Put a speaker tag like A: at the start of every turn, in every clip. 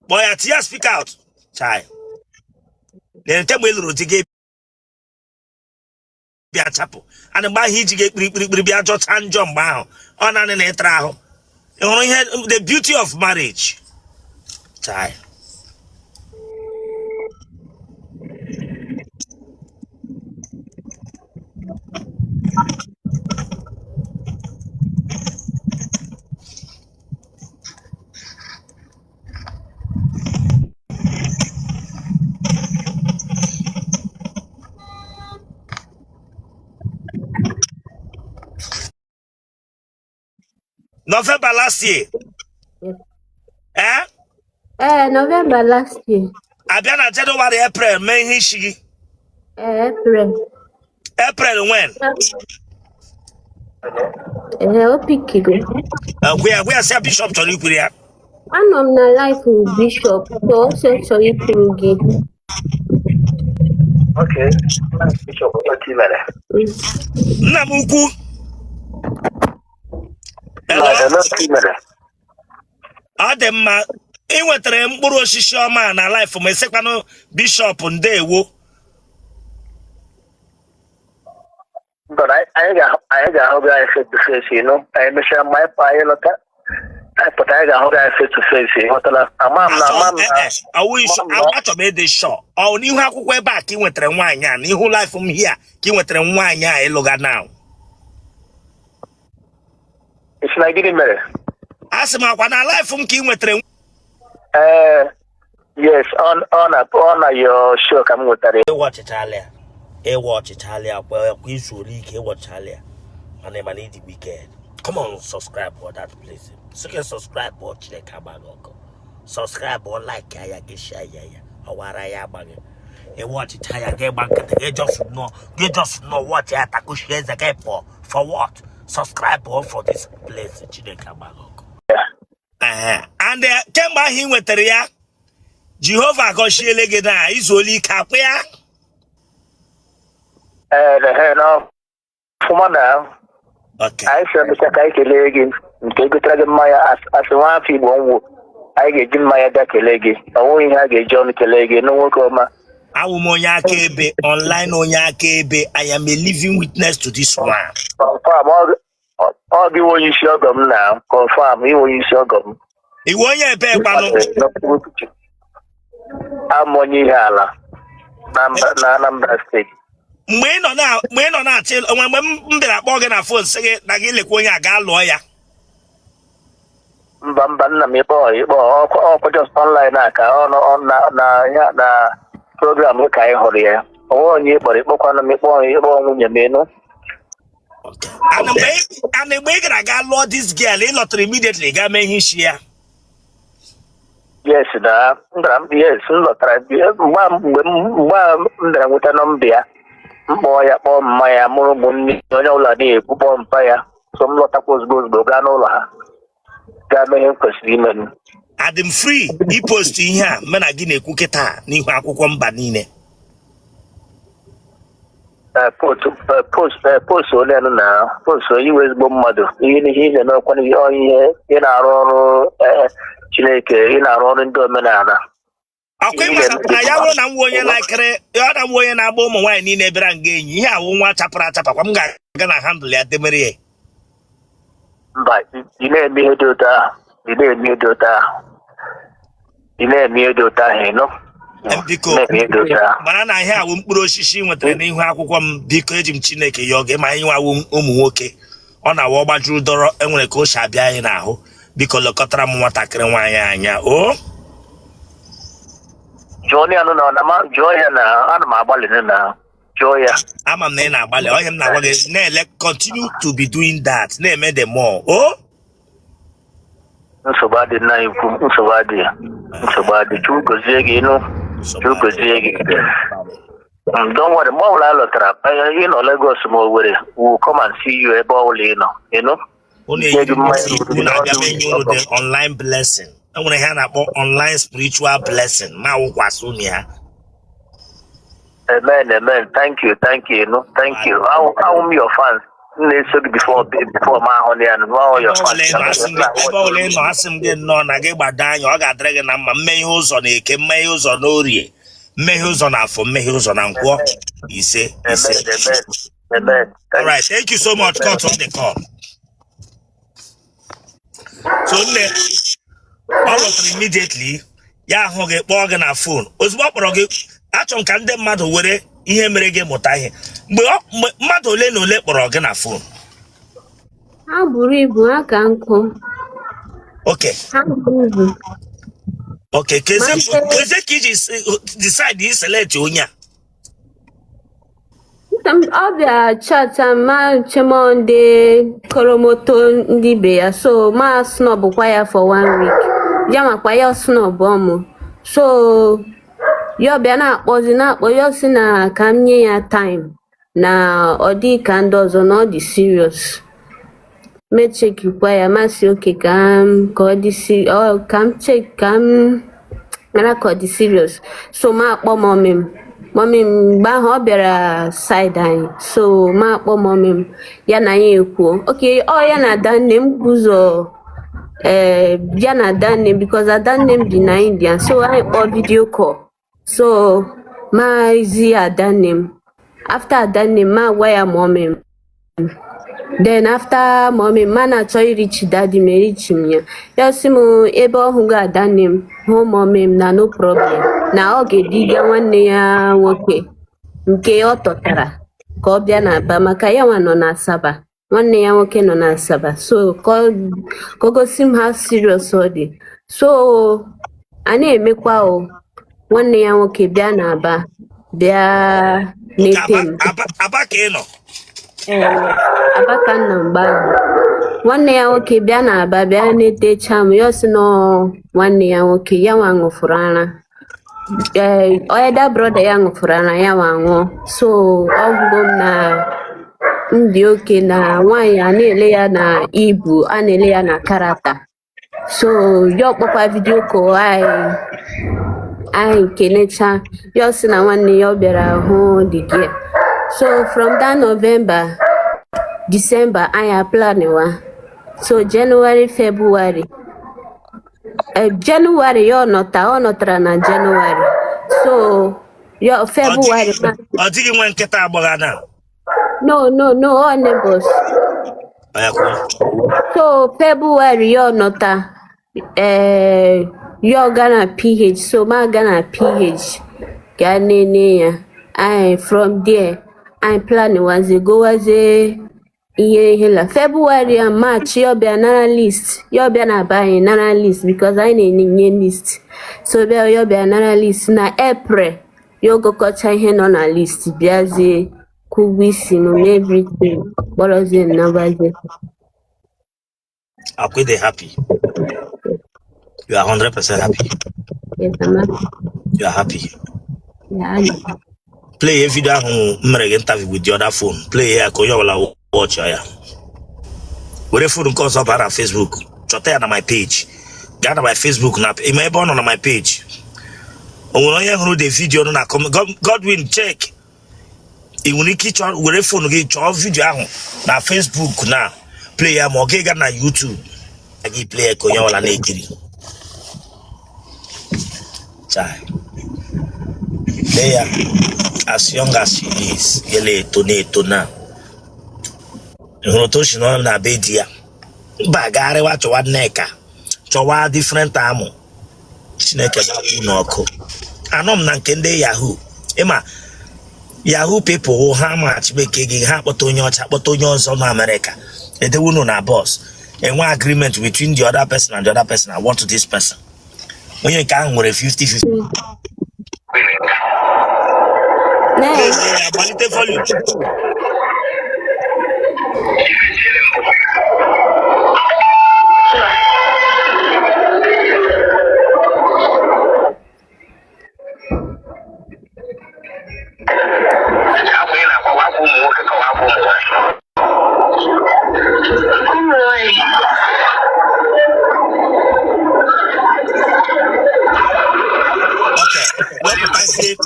A: Kpọọ ya, tinye speak out. Chai, na-ete mgbe ị lụrụ di gị bịa chapụ and mgbe ahụ iji ga-ekpiri kpiri kpiri bịa jọcha njọ mgbe ahụ ọ naanị na ịtara ahụ. Ị hụrụ ihe, the beauty of marriage. Chai. November last year. Eh?
B: Ee, November last year.
A: Abịa na January, April mee ihe isi gị.
B: Ee, April.
A: April when?
B: Ee, o pikigo.
A: Gwa ya sị Bishop chọrọ ikwuru ya.
B: Anọ m na live with Bishop, so ọ sị ọ chọrọ ikwuru gị.
C: Okay. Bishop, otu i mere.
A: Nna m ukwu. Hello?
C: Hello, otu i mere.
A: Ọ dị mma. Ị nwetara mkpụrụ osisi ọma na live ma ị sịkwanụ Bishop ndewo.
C: But anyị ga-ahụ gị anyị face to face, you know. Anyị mechaa mgbe anyị pa anyị lọta. Anyị pụta anyị ga-ahụ gị anyị face to face, ị ghọtala? Ama m na ama m na
A: Achọ m ịdị sure. Ọ n'ihu akwụkwọ ebe a ka ị nwetara nwaanyị a, n'ihu live m here ka ị nwetara nwaanyị a ị lụga now?
C: Ị sị na gịnị mere?
A: Asị m akwa na live m ka ị nwetara.
C: Ee, yes, ọ na your show ka m nwetara.
A: Ị watchichala ya, ị watchichala ya kwa kwa izuola ike, ị watchichala ya, mana mana ị dị wicked. Come on, subscribe for that place. Sị subscribe ọ Chineke agba gị ọkụ. Subscribe ọ, like ya, gị share ya, ya ọwara ya agba gị. Ị watchicha ya, gị gba nkịtị, gị just nọ, gị just nọ watch ya, takushie eze gị pụọ. For what? Subscribe ọ for this place. Chineke agba gị ọkụ. And kemgbe ahụ ị nwetara ya, Jehova agọziele gị na i zuola ike akwa ya.
C: Ee, na ọfụma na anyị si emechaa ka anyị kelee gị nke egotere gị mmanya asị nwa afọ Igbo nwụ anyị ga-eji mmanya bịa kelee gị. Ọ nweghị ihe a ga-eji ọnụ kelee gị nụ, nwoke ọma.
A: Awụ m onye akaebe online, onye akaebe. I am a living witness to this one.
C: Confirm, ọ gị onye isi ọgọ m na confirm ị wụ onye isi ọgọ m.
A: Ị wụ onye ebe kwanụ?
C: Amụ onye Ihiala na Anambra steeti.
A: Mgbe ị nọ na-achọ onwe, mgbe m bịara kpọọ gị na phone sị gị na gị lekwa onye a gaa lụọ ya.
C: Mba mba, nna m, ịkpọ ịkpọ ọkwa just online a ka ọ nọ na na ya na program ka anyị hụrụ ya. O nwe onye ịkpọrọ, ịkpọkwanụ m, ịkpọ ịkpọ nwunye m enu.
A: And mgbe ị gara ga lụọ this girl, ị lọtara immediately gaa mee ihe isi ya?
C: Yes, na m gara, yes, m lọtara mgbe m bịara nweta nọmba ya, m kpọọ ya, kpọọ mma ya, mụrụ ụmụnne, onye ọbụla na-ekwu, kpọọ mpa ya. So m lọtakwa ozugbo ozugbo gaa n'ụlọ ha gaa mee ihe m kwesịrị ime.
A: Adị m free ipost ihe a mụ na gị na-ekwu kịta n'ihu akwụkwọ mba niile?
C: Post ole nụ na post onye ị wụ ezigbo mmadụ, ihe ihe ị na-emekwa, ihe ihe ị na-arụ ọrụ Chineke, ị na-arụ ọrụ ndị omenala.
A: Ọkwa ị mara na ya bụrụ na m nwe onye laikiri ya, na m nwe onye na-agba ụmụ nwaanyị niile bịara nga enyi, ihe awụ nwa chapụrụ achapụ kwa, m ga-aga na handle ya demere ya.
C: Mba, ị na-eme ihe dị otu ahụ, ị na-eme ihe dị otu ahụ, ị na-eme ihe dị otu ahụ, ị nụ?
A: Biko.
C: Na-eme ihe dị otu ahụ.
A: Mara na ihe awụ mkpụrụ osisi ị nwetara n'ihu akwụkwọ m. Biko, eji m Chineke yọọ gị, ma anyị nwawo ụmụ nwoke, ọ na-awa ọgbajuru dọrọ, enwere ka o si abịa anyị n'ahụ. Biko lekọtara m nwatakịrị nwaanyị anya o.
C: Jụọ ya nụ na jụọ ya na ana m agbalị na jụọ ya.
A: Ama m na ị na-agbalị. Onye m na-agwa gị na-ele, continue to be doing that, na-eme the more o.
C: Nsogbu adị, nna anyị ukwu, nsogbu adị, nsogbu adị. Chukwu gozie gị, ịnụ? Chukwu gozie gị. Don't worry, mgbe ọbụla a lọtara, ị nọ Lagos ma Owerri, we will come and see you ebe ọbụla ị nọ, ịnụ?
A: Unu
C: Nye
A: eyiri
C: gị mmanya.
A: unu abịa m enye unu the online blessing. Enwere ihe a na-akpọ online spiritual blessing ma wụkwasị unu ya.
C: Amen, amen. Thank you, thank you, no, thank you. Awụ m your fans. M na-eso gị before m ahụ na ya nụ ọ
A: Ebe
C: your
A: ọbụla ị nọ asị m gị, ebe ọbụla ị nọ asị m gị nnọọ na gị gbado anya, ọ ga-adịrị gị na mma. Mmeghe ụzọ na Eke, mmeghe ụzọ na Orie, mmeghe ụzọ na Afọ, mmeghe ụzọ na Nkwọ. Ise, ise.
C: Amen, amen, amen.
A: All right, thank you so much. Cut on the call. So nne, ọ lọtara immediately, ya ahụ gị, kpọọ gị na phone. Ozugbo ọ kpọrọ gị, achọrọ m ka ndị mmadụ were ihe mere gị mụta ihe. Mgbe mmadụ ole na ole kpọrọ gị na phone?
B: Ha buru ibu, ha ka nkụ.
A: Okay.
B: Ha buru ibu.
A: Okay, keze
B: Ma
A: keze ka iji decide i select onye a?
B: Ọ bịa chat ma chemo ndị koromoto ndị be ya, so ma snobkwa ya for one week, ya makwa ya snob ọmụ. So ya bịa na-akpọzi, na-akpọ, ya sị na ka m nye ya time, na ọ dị ka ndị ọzọ, na ọ dị serious. Mechekikwa ya, masị oke ka m ka ọ dị ọ ka m check, ka m mara ka ọ dị serious. So ma akpọ mummy m. Mummy m mgbe ahụ ọ bịara side anyị, so ma akpọ mummy m, ya na ya ekwuo oke ọ ya na adanne m guzo, ee, ya na adanne m, because adanne m bi na India. So anyị kpọọ video call, so ma zi adanne m. After adanne m, ma gwa ya mummy m. Then after mummy m, ma na-achọ irichi daddy m, erichi m ya. Ya sị m ebe ọ hụgo adanne m, hụ mummy m, na no problem, na ọ ga-ediga nwanne ya nwoke nke ọ tọtara ka ọ bịa n'Aba, maka ya nwa nọ na Asaba, nwanne ya nwoke nọ na Asaba. So ka ọ gosi m ha serious ọ dị. So a na-emekwa o, nwanne ya nwoke bịa n'Aba, bịa
A: Okay,
B: nete
A: Aba,
B: m.
A: Aba, Aba ka ị nọ?
B: Ee, Aba ka m nọ mgbe ahụ. Nwanne ya nwoke bịa n'Aba, bịa netecha m. Ya sị na ọ nwanne ya nwoke ya nwa ṅụfụrụ ara, ee, elder brother ya ṅụfụrụ ara, ya nwa ṅụọ. So ọ gwụgo m na m dị oke na nwaanyị a na-ele ya na ibu, a na-ele ya na character. So ya ọkpọkwa video call anyị, anyị kelecha. Ya sị na nwanne ya ọ bịara hụ the girl. So from that November, December, anyị aplaniwa. So January, February, January ya ọ nọta, ọ nọtara na January. So ya
A: Ọ
B: February
A: dịghị ọ dịghị nwe nkịta agbagha na?
B: No, all neighbors.
A: Ọ ya kwuo.
B: So February ya ọ nọta, ya ọ ga na PH. So ma ga na PH ga nene ya. Anyị from there anyị plan wazie gowazie ihe ihe la February and March. Ya bịa nara list, ya bịa na be anyị nara list, because anyị na-enye list. So bịa, ya bịa nara list na April. Ya ogokọcha ihe nọ na list, bịazie kwụ ụgwọ isi m na everything, kpọrọzie m nabazie.
A: Akwa dey happy? You are 100% happy?
B: Yes, I'm happy.
A: You are happy?
B: Yeah, I'm
A: Play video ahụ m mere gị interview with the other phone. Play ya ka onye ọbụla watch ya. Were phone nke ọzọ baa na Facebook, chọta ya na my page. Gaa na my Facebook na ime ebe ọ nọ na my page. O nwere onye hụrụ the video nọ na Godwin, check. Ị nwere ike ịchọ, were phone gị chọọ video ahụ na Facebook na play ya, ma ọ gị gaa na YouTube gị play ya ka onye ọbụla na-ekiri. Chai. Lee ya, as young as she is, ya na-eto, na-eto na ị hụrụ otu o si nọ na be di ya mba gagharịwa, chọwa Nneka, chọwa different amụ. Chineke gbapụ n'ọkụ. Anọ m na nke ndị yahoo. Ịma yahoo people ha ma Chineke gị, ha kpọta onye ọcha, kpọta onye ọzọ na Amerịka, edewe unu na bus, enwe agreement between the other person and the other person. I want this person. Onye nke ahụ nwere 50-50.
B: Nee.
A: Ee, gbalite volume.
C: Akwa ị na-akwa, akwa ụmụ nwoke ka akwa ụmụ nwaanyị?
D: Ụmụ nwanyị.
A: Okay, wepụtazie,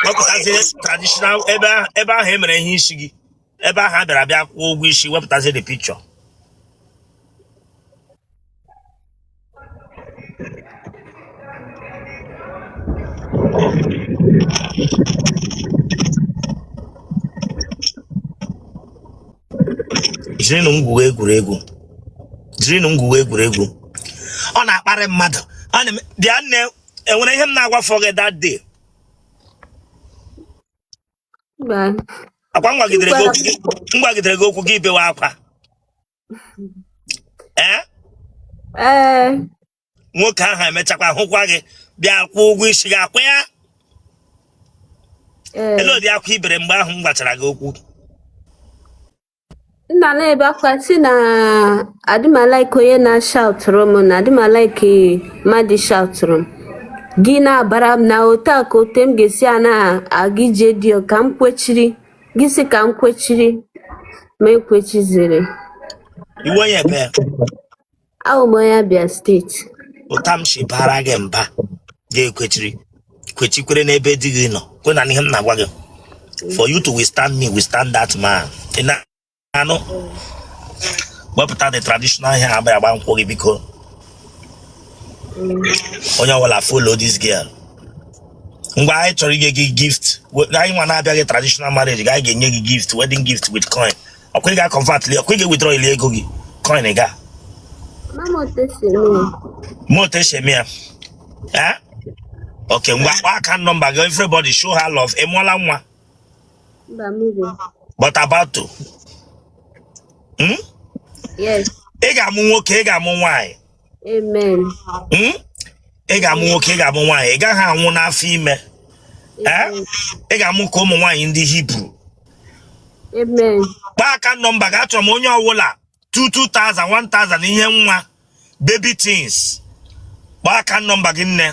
A: wepụtazie traditional ebe ahụ, ebe ahụ e mere ihe isi gị. Ebe ahụ a bịara bịa kwụọ ụgwọ isi wepụtazie the picture. Jirinụ ngwugwu egwuregwu, jirinụ ngwugwu egwuregwu. Ọ na-akparị mmadụ. Ọ na-eme bịa nne, enwere ihe m na-agwafọ gị that day?
B: Mba.
A: Akwa m gwagidere gị okwu gị, m gwagidere gị okwu gị bewe akwa. Ee?
B: Ee.
A: Nwoke ahụ emechakwa hụkwa gị, bịa kwụọ ụgwọ isi gị, akwa ya?
B: Ee.
A: Ele ụdị akwa i bere mgbe ahụ m gwachara gị okwu?
B: M na na-ebe akwa sị na adị m alike onye na-ashoutụrụ m, na adị m alike mmadụ shoutụrụ m. Gị na-abara m na otu a ka otu m ga-esi a na-aga ije dị ka m kwechiri. Gị sị ka m kwechiri, ma ekwechiziri.
A: Ị wụ onye ebe?
B: Awụ m onye Abia steeti.
A: Ụta m si bara gị mba, ga-ekwechiri kwechikwere n'ebe di gị nọ. Kwe na ihe m na-agwa gị, for you to withstand me, withstand that man. Ị na-anụ? Wepụta the traditional ihe agba agba nkwụ gị, biko. Onye ọbụla follow this girl. Ngwa, anyị chọrọ inye gị gift. Anyị nwa na-abịaghị traditional marriage, anyị ga-enye gị gift, wedding gift with coin. Ọkwa ị ga-convert, ọkwa ị ga-withdraw ili ego gị coin ga.
B: Mama, otu esi eme ya.
A: Ma otu esi eme ya. Eh? Okay, ngwa, kpọọ account number gị. Everybody show her love. Ị mụọla nwa?
B: Mba, mụbe.
A: But about to?
B: Yes.
A: Ị ga-amụ nwoke, ị ga-amụ nwaanyị.
B: Amen.
A: Ị ga-amụ nwoke, ị ga-amụ nwaanyị. Ị gaghị anwụ n'afọ ime. Eh?
B: Amen.
A: Ị ga-amụ ka ụmụ nwaanyị ndị Hibru.
B: Amen.
A: Kpọọ account number gị. Achọrọ m onye ọwụla 2000, 1000, ihe nwa, baby things. Kpọọ account number gị, nne.